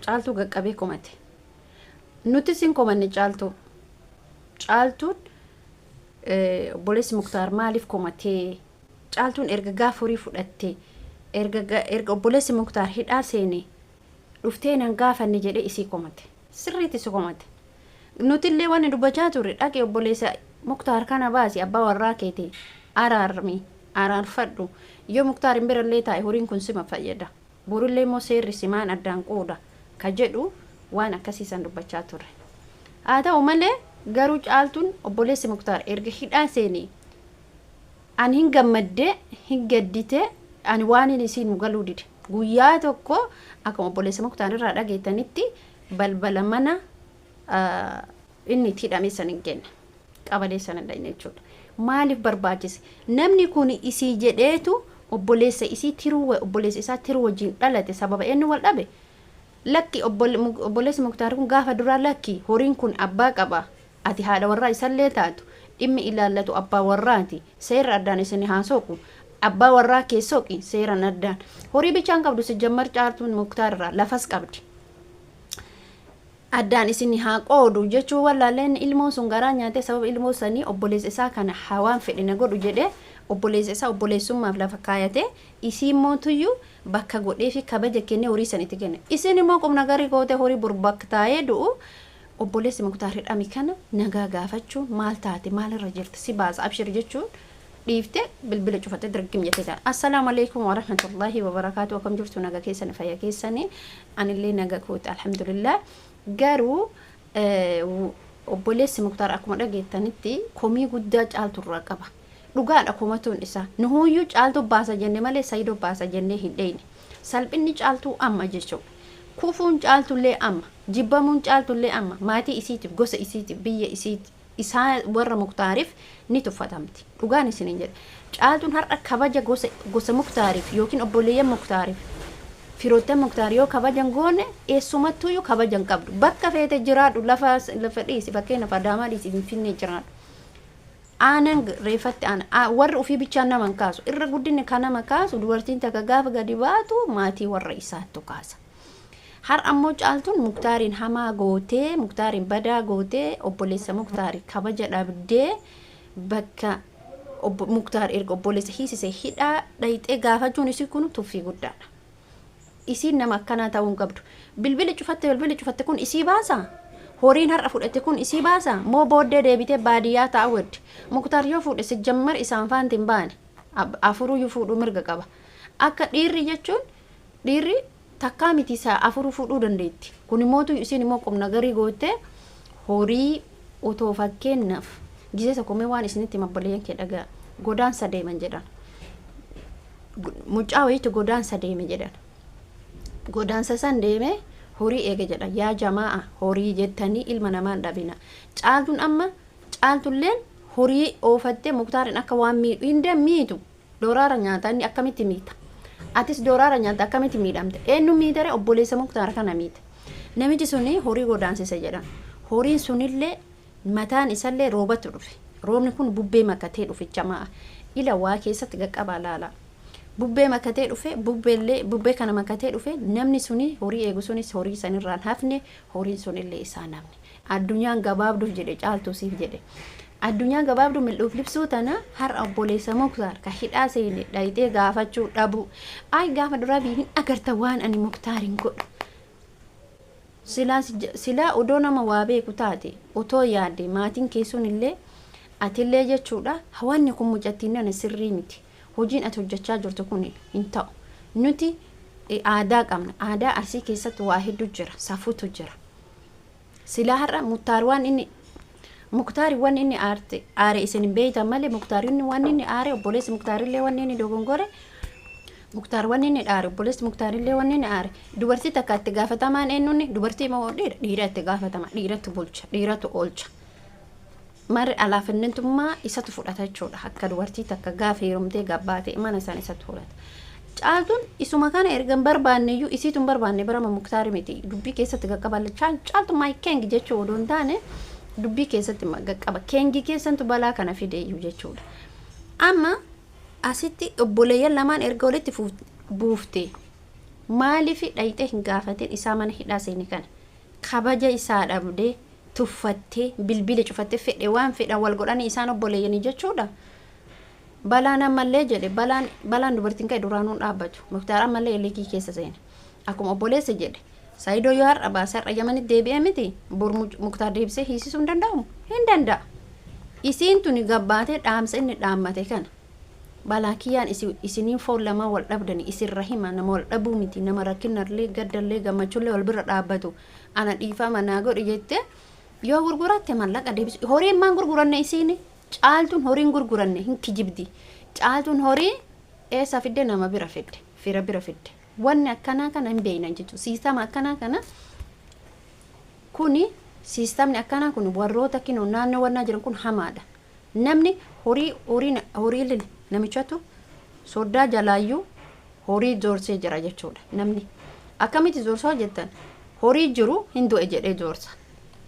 Caaltuu qaqqabee komate. Nutis hin komanne Caaltuu. Caaltuun obboleessi Muktaar maaliif komatee? Caaltuun erga gaafa horii fudhatte, erga obboleessi Muktaar hidhaa seene dhuftee nan gaafanne jedhee isii komate. Sirriitti si komate. Nutillee wanni dubbachaa turre, dhaqi obboleessa Muktaar kana baasi, abbaa warraa keeti araarmi, araarfadhu. Yoo Muktaar hin birallee taa'e, horiin kun sima fayyada. Borullee immoo seerri simaan addaan qooda ka jedhu waan akkasiisan dubbachaa turre. Haa ta'u malee garuu Caaltuun obboleessi Muktaar erga hidhaa seenee ani hin gammaddee hin gadditee, ani waan inni isiin nu galuu dide. Guyyaa tokko akkuma obboleessa Muktaar irraa dhageettanitti balbala mana inni itti hidhame san hin kenne. Qabalee sana hin dhaqne jechuudha. Maaliif barbaachise? Namni kun isii jedheetu obboleessa isii tiruu, obboleessa isaa tiruu wajjin dhalate sababa eenyu wal dhabe? Lakki, obboleessi Muktaar kun gaafa duraa, lakki, horiin kun abbaa qaba. Ati haadha warraa isallee taatu dhimmi ilaallatu abbaa warraati. Seerri addaan isin haa soqu. Abbaa warraa kee soqi seeran addaan. Horii bichaan qabdu sijjammar Caaltuun Muktaar irraa lafas qabdi. Addaan isin haa qoodu jechuu wallaaleen ilmoon sun garaa nyaatee sababa ilmoo sanii obboleessa isaa kana haa waan fedhe na godhu jedhee obboleessa isaa obboleessummaaf lafa kaayatee, isii mootuyyuu bakka godhee fi kabaja kennee horii san itti kenne. Isin immoo qubna garii gootee horii bor bakka taa'ee du'u obboleessi Muktaar hidhame kana nagaa gaafachuu, maal taate, maalirra jirti, si baasa, abshir jechuun dhiiftee bilbila cufattee dirgim jettee ta'a. Assalaamu alaikum warahmatullahi wabarakaatu. Akkam jirtu? Naga keessani, fayya keessani? Anillee naga kooti, alhamdulillah. Garuu obboleessi Muktaar akkuma dhageettanitti komii guddaa Caalturraa qaba. Dhugaadha komatuun isaa. Nuhuuyyuu Caaltuu baasa jenne malee Sayidoo baasa jennee hin dheeyne. Salphinni Caaltuu amma jechuudha. Kufuun Caaltullee amma. Jibbamuun Caaltullee amma. Maatii isiitiif, gosa isiitiif, biyya isiiti isaa warra Muktaariif ni tuffatamti. Dhugaan isiniin jedha. Caaltuun har'a kabaja gosa Muktaariif yookiin obboleeyyan Muktaariif, firoottan Muktaar yoo kabajan goone, eessumattuyyuu kabaja hin qabdu. Bakka feete jiraadhu, lafa dhiisi, fakkeenyaaf Adaamaa dhiisi, Finfinnee jiraadhu. Aanan reeffatti aana warri ofii bichaan nama hin kaasu. Irra guddinni kan nama kaasu, dubartiin takka gaafa gadi baatu maatii warra isaattu kaasa. Har ammoo Caaltuun Muktaariin hamaa gootee, Muktaariin badaa gootee, obboleessa Muktaarii kabaja dhabdee, bakka obbo Muktaar erga obboleessa hiisise hidhaa dhayxee gaafachuun isii kun tuffii guddaadha. Isiin nama akkanaa ta'uu hin qabdu. Bilbili cufatte, bilbili cufatte kun isii baasaa? Horiin har'a fudhatte kun isii baasaa? Moo booddee deebitee baadiyyaa ta'a weddi? Muktaar yoo fuudhe sijjammar isaan faanti hin baane. Afuruyyuu fuudhuu mirga qaba. Akka dhiirri jechuun dhiirri takkaa miti, isaa afuru fuudhuu dandeetti. Kun immootu isiin immoo qubna garii goottee horii otoo fakkeenyaaf gisee tokko mee waan isinitti mabboleeyyan kee dhagaa, godaansa deeman jedhan. Mucaa wayiitu godaansa deeme jedhan. Godaansa san deeme horii eege jedha. Yaa jamaa'a, horii jettanii ilma namaan dhabina. Caaltuun amma Caaltulleen horii oofattee Muktaarin akka waan miidhu hin miitu. Dooraara nyaata inni, akkamitti miita? Atis dooraara nyaata, akkamitti miidhamte? Eenyu miitere? Obboleessa Muktaar kana miite. Namichi suni horii godaansise jedhan. Horiin sunillee mataan isallee roobatu dhufe. Roobni kun bubbee makatee dhufe jamaa. Ila waa keessatti qaqqabaa laala. Bubbee makatee dhufe, bubbeellee bubbee kana makatee dhufe. Namni suni horii eegu sunis horii sanirraan hafne, horiin sunillee isaan hafne. Addunyaan gabaabduuf jedhe Caaltuu siif jedhe. Addunyaan gabaabduu mil'uuf libsuu tana har'a obboleessa Muktaar ka hidhaa seene dhayxee gaafachuu dhabuu. Ay, gaafa duraa biyyi hin agarta waan ani Muktaarin godhu. Silaa silaa odoo nama waa beeku taate, otoo yaadde, maatiin keessuun illee atillee jechuudha, hawaanni kun mucattiin nana sirrii miti. Hojiin ati hojjechaa jirtu kun hin ta'u. Nuti aadaa qabna. Aadaa Arsii keessatti waa hedduu jira. Safuutu jira. Silaa har'a Muktaar waan inni Muktaari waan inni aarte aare isin hin beektan malee, Muktaar waan inni aare, obboleessi Muktaarillee waan inni dogongore, Muktaar waan inni aare, obboleessi Muktaarillee waan inni aare, dubartii takka itti gaafatamaan eenyuun? Dubartii moo dhiira? Dhiira itti gaafatama, dhiiratu bulcha, dhiiratu oolcha. Marri alaafinnentummaa isatu fudhata jechuudha. Akka dubartii takka gaafa heerumtee gabbaate mana san isatu fudhata. Caaltuun isuma kana erga hin barbaanne iyyuu, isiitu hin barbaanne barama Muktaari miti. Dubbii keessatti qaqqaba. Caaltu my king jechuu odoo hin taane, dubbii keessatti qaqqaba. Kengii keessantu balaa kana fide iyyuu jechuudha. Amma asitti obboleeyyan lamaan erga walitti buufte. Maaliif dhayxee hin gaafatin isaa mana hidhaa seeni kana? Kabaja isaa dhabdee tuffattee bilbila cufattee fedhe waan fedhan wal godhanii isaan obboleeyyanii jechuudha. Balaan ammallee jedhe, balaan dubartiin ka'e duraanuu hin dhaabbatu. Muktaar ammallee elegii keessa seene. Akkuma obboleessa jedhe, Saayidoo yoo har'a baase, har'a Yamanitti deebi'ee miti, bor Muktaar deebisee hiisisuu hin danda'amu? Hin danda'a. Isiin tuni gabbaatee dhaamsa inni dhaammate kana. Balaa kiyyaan isiniin foon lamaa wal dhabdani, isin rahima nama wal dhabuu miti, nama rakkinallee gaddallee gammachuullee wal bira dhaabbatu, ana dhiifama naa godhi jettee yoo gurguratte mallaqa deebisu. Horiin maan gurguranne? Isiini Caaltuun horiin gurguranne, hin kijibdi. Caaltuun horii eessa fidde? Nama bira fidde, fira bira fidde. Wanni akkanaa kana hin beeynan jechuudha. Siistama akkanaa kana kuni, siistamni akkanaa kun warroota kinoo naannoo wannaa jiran kun hamaadha. Namni horii horii horii lile namichatu soddaa jalaayyuu horii zoorsee jira jechuudha. Namni akkamitti zoorsaa jettan, horii jiru hin du'e jedhee zoorsa.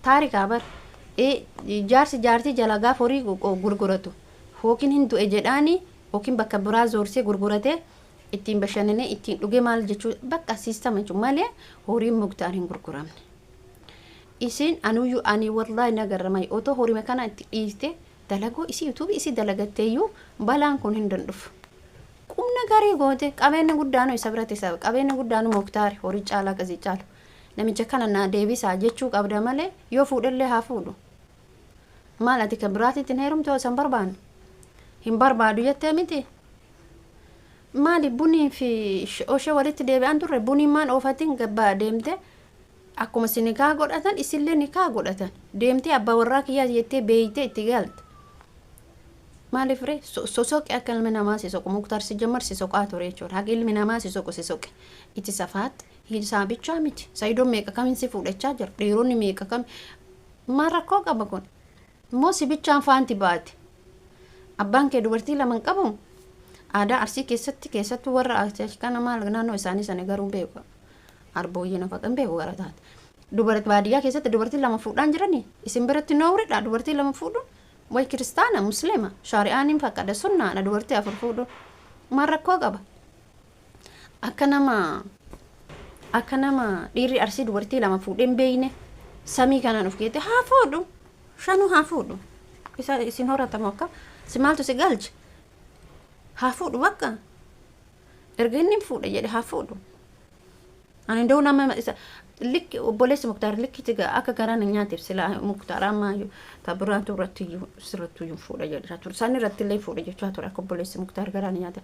Taarikaa bar jaarsi jaartii jala gaaf horii gurguratu yookiin hin du'e jedhaani yookiin bakka biraa zoorsee gurguratee ittiin bashannanee ittiin dhugee maal jechuu, bakka siistama jechuun malee horiin Muktaar hin gurguramne. Isin anuyyuu ani wallaahi nagarramay, otoo horima kana itti dhiiste dalagoo isii yuutuubii isii dalagatteeyyuu balaan kun hin dandhufu. Qubna garii goote, qabeenya guddaanu isa biratti, isa qabeenya guddaanu Muktaari horii caalaa qasii caalu. Namicha kana naa deebisaa jechuu qabda malee yoo fuudhellee haa fuudhu. Maal ati kan biraatitti hin heerumtu? Yoo isan barbaanne hin barbaadu jettee miti. Maali bunii fi oshee walitti deebi'an turre? Buniin maan oofatiin gabbaa deemte? Akkuma si nikaa godhatan isillee nikaa godhatan, deemtee abbaa warraa kiyyaa jettee beeytee itti galte. Maaliif ree sosoqe? Akka ilmi namaa si soqu Muktaar si jammar si soqaa ture jechuudha. Haga ilmi namaa si soqu si soqe itti safaatti isaa bichaa miti. Sayidoon meeqa kamiin si fuudhachaa jira, dhiironni meeqa kami? Maal rakkoo qaba kun? Immoo si bichaan faanti baate. Abbaan kee dubartii lama hin qabu? Aadaa Arsii keessatti, keessattuu warra Arsii kana, maal naannoo isaanii sana garuu beeku, arbooyyee nafa kan beeku gara taate. Dubartii baadiyyaa keessatti dubartii lama fuudhaan jiranii isin biratti nooridha. Dubartii lama fuudhuun way kiristaana musliima shaari'aan hin fakkada, sunnaadha. Dubartii afur fuudhuun maal rakkoo qaba? Akka nama dhiirri Arsii dubartii lama fuudhee hin beeyne samii kanaan of geette, haa fuudhu, shanuu haa fuudhu. Isa isin horatamu akka si maaltu si galche? Haa fuudhu bakka. Erga inni hin fuudhe jedhe haa fuudhu. Ani ndoo nama isa likki obboleessi Muktaar likki akka garaan hin nyaateef silaa Muktaar amma ta biraatu irratti iyyuu sirratti iyyuu fuudha jedhaa ture. Isaan irratti illee fuudha jechaa ture akka obboleessi Muktaar garaan hin nyaate.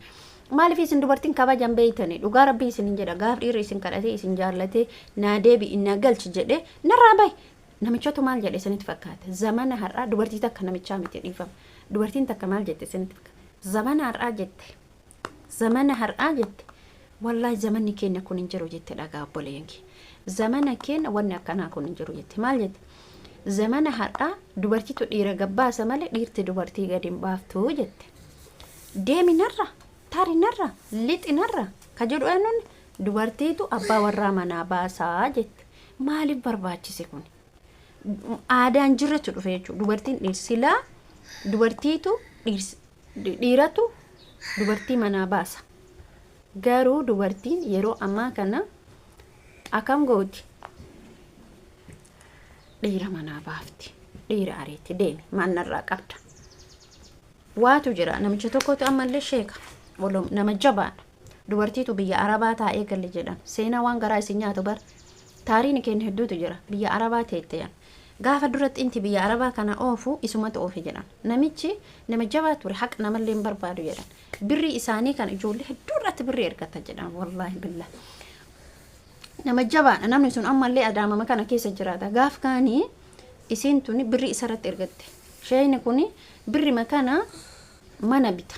Maaliif isin dubartiin kabajan beeytani? Dhugaa rabbii isin hin jedha, gaaf dhiirri isin kadhatee isin jaallatee naa deebi'i na galchi jedhee narraa bahi. Namichatu maal jedhe isinitti fakkaata? Zamana har'aa dubartii takka, namichaa miti, dhiifama. Dubartiin takka maal jette isinitti fakkaata? Zamana har'aa jette. Zamana har'aa jette. Wallaahi zamanni keenya kun hin jiru jette, dhagaa obboleeyyan kee. Zamana keenya wanni akkanaa kun hin jiru jette. Maal jette? Zamana har'aa dubartiitu dhiira gabbaasa malee dhiirti dubartii gadi hin baaftu jette. Deemi narra, tari narra, lixi narra ka jedhu eenyuun? Dubartiitu abbaa warraa manaa baasaa jette. Maaliif barbaachise kun? Aadaan jirretu dhufe jechuudha. Dubartiin dhiirsilaa dubartiitu dhiiratu dubartii manaa baasa. Garuu dubartiin yeroo ammaa kana akkam gooti? Dhiira manaa baafti. Dhiira ariitti, deemi maannarraa qabda. Waatu jira, namicha tokkotu ammallee sheeka nama jabaadha. Dubartiitu biyya Arabaa taa'ee galle jedhan. Seenaa waan garaa isin nyaatu bar. Taariin keenya hedduutu jira. Biyya Arabaa teette jedhan. Gaafa duratti inti biyya Arabaa kana oofu isumatu oofe jedhan. Namichi nama jabaa ture, haqa namallee hin barbaadu jedhan. Birrii isaanii kana ijoollee hedduu irratti birrii ergata jedhan, wallaahi billah. Nama jabaadha namni sun, ammallee Adaamama kana keessa jiraata. Gaaf kaanii isiin tuni birrii isarratti ergatte. Sheeyni kuni birrima kana mana bita,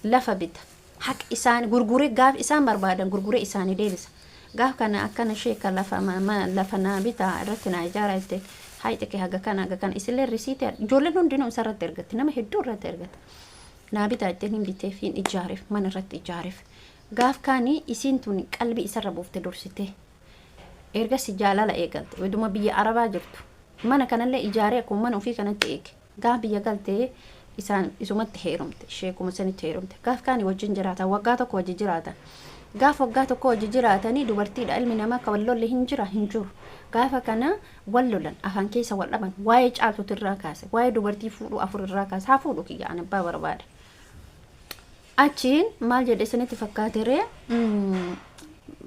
lafa bita. Haqa isaan gurguree gaaf isaan barbaadan gurguree isaanii deebisa. Gaaf kana akkana sheeka lafa lafa naa bitaa irratti naa ijaara jette, hayxi kee haga kana haga kana isillee risiitii ijoolleen hundinuu isarratti ergatti, nama hedduu irratti ergata. Naa bitaa jetteen, hin biteef, hin ijaareef, mana irratti ijaareef. Gaaf kaanii isiin tun qalbii isarra buufte dursitee. Ergasi jaalala eegalte. Weduma biyya Arabaa jirtu. Mana kanallee ijaaree akkuma mana ofii kanatti eege. Gaaf biyya galtee isaan isumatti heerumte. Sheekuma sanitti heerumte. Gaaf kaanii wajjin jiraatan. Waggaa tokko wajjin jiraatan. Gaafa waggaa tokko hojii jiraatanii dubartiidha, ilmi namaa akka wal lolle hin jira hin jiru. Gaafa kana wal lolan, afaan keessa wal dhaban, waa'ee Caaltuutu irraa kaase, waa'ee dubartii fuudhuu afur irraa kaase. Haa fuudhu kiyya, ani abbaa barbaada. Achiin maal jedhe isinitti fakkaateree?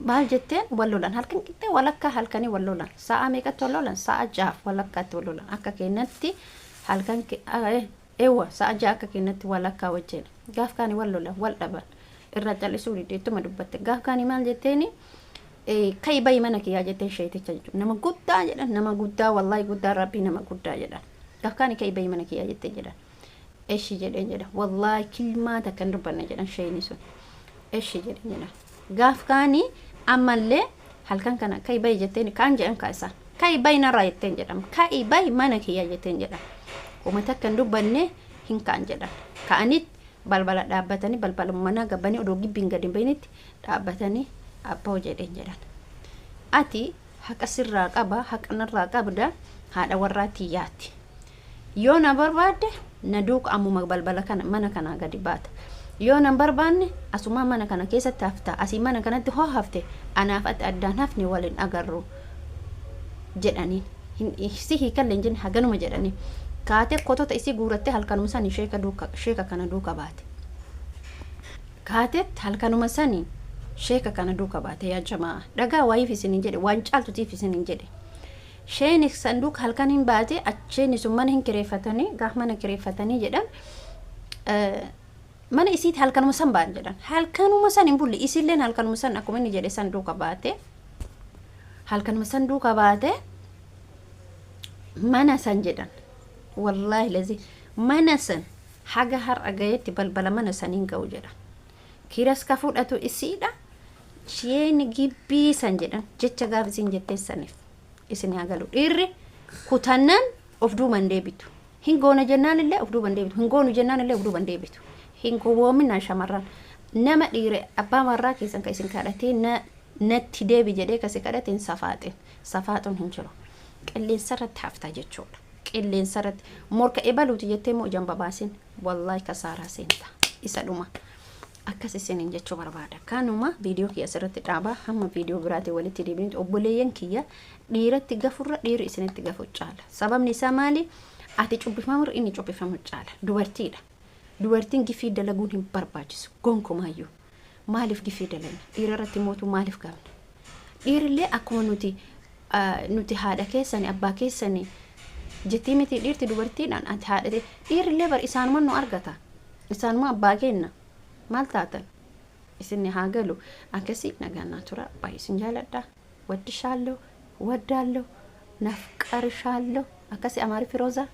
Maal jetteen wal lolan, halkan qixxee walakkaa halkanii wal lolan. Sa'a meeqatti wal lolan? Sa'a 6f walakkaatti wal lolan. Akka keenyatti halkan eewwa sa'a 6 akka keenyatti walakkaa wajjin. Gaaf kaanii wal lolan, wal dhaban. Irraa callisuu didde, ittuma dubbatte. Gaaf kaanii maal jetteeni? Ka'i bayi mana kiyyaa jetteen sheeticha jechuudha. Nama guddaa jedhan, nama guddaa, wallaahi guddaa, rabbii nama guddaa jedhan. Gaaf kaanii ka'i bayi mana kiyyaa jetteen jedhan. Eshi jedheen jedha. Wallaahi kilmaa takka hin dubbanne jedhan sheeyni sun. Eshi jedheen jedhan. Gaaf kaanii ammallee halkan kana ka'i bayi jetteen kaan jedhan kaa isaan. Ka'i bayi narraa jetteen jedhan. Ka'i bayi mana kiyyaa jetteen jedhan. Uma takka hin dubbanne, hin ka'an jedhan. Ka'aniit balbala dhaabbatanii, balbala manaa gabbanii, odoo gibbiin gadi hin bahinitti dhaabbatanii, abboo jedheen jedhan. Ati haqa sirraa qaba, haqa narraa qabda, haadha warraa tiyyaatti. Yoo na barbaadde na duuka ammuma balbala kana mana kanaa gadi baata. Yoo na barbaanne asumaa mana kana keessatti hafta. Asii mana kanatti hoo hafte anaaf ati addaan hafne waliin agarru jedhaniin. Si hiikalle hin jenne, haganuma jedhanii. Kaatee kotota isii guurattee halkanuma sanii sheeka duuka sheeka kana duuka baate. Kaateet halkanuma sanii sheeka kana duuka baate. Yaa jamaa, dhagaa wayiif isin hin jedhe, waan caaltutiif isin hin jedhe. Sheeni sanduuqa halkan hin baate. Acheeni sun mana hin kireeffatanii, gaaf mana kireeffatanii jedhan mana isiiti halkanuma san ba'an jedhan. Halkanuma san hin bulle, isilleen halkanuma san akkuma inni jedhe san duuka baate. Halkanuma san duuka baate mana san jedhan. Wallaahi lazi mana san haga har'a gaheetti balbala mana saniin ga'u jedhan. Kiras ka fudhatu isiidha. Sheeni gibbii san jedhan jecha gaaf isin jettee saniif isin haa galu. Dhiirri kutannaan of duuban deebitu. Hin goona jennaan illee of duuban deebitu. Hin goonu jennaan illee of duuban deebitu. Hin gowwoominaan shamarran. Nama dhiire abbaa warraa keessan kan isin kadhatee na natti deebi jedhee kasi kadhate hin safaaxin. Safaaxuun hin jiru. Qilleensarratti hafta jechuudha. Qilleensarratti morka ebaluuti jettee immoo ijaan babaasin. Wallaahi kasaaraa seenta. Isa dhuma. Akkas isiniin jechuu barbaada. Kanuma viidiyoo kiyya asirratti dhaabaa, hamma viidiyoo biraatiin walitti deebinutti, obboleeyyan kiyya, dhiiratti gafurra dhiirri isinitti gafu caala. Sababni isaa maali? Ati cubbifamurra inni cubbifamu caala. Dubartiidha. Dubartiin gifii dalaguun hin barbaachisu. Gonkumaayyuu. Maaliif gifii dalagna? Dhiira irratti mootuu maaliif gafna? Dhiirillee akkuma nuti haadha keessani, abbaa keessani jettii miti dhiirti dubartiidhaan, ati haadha ta'e, dhiirillee bar isaanuma nu argata. Isaanuma abbaa kenna. Maal taatan? Isin haa galu. Akkasii nagaan naa tura. Baay'ee isin jaaladha. Waddishaallo, waddaallo, nafqarishaallo. Akkasii Amaariffi Roozaa.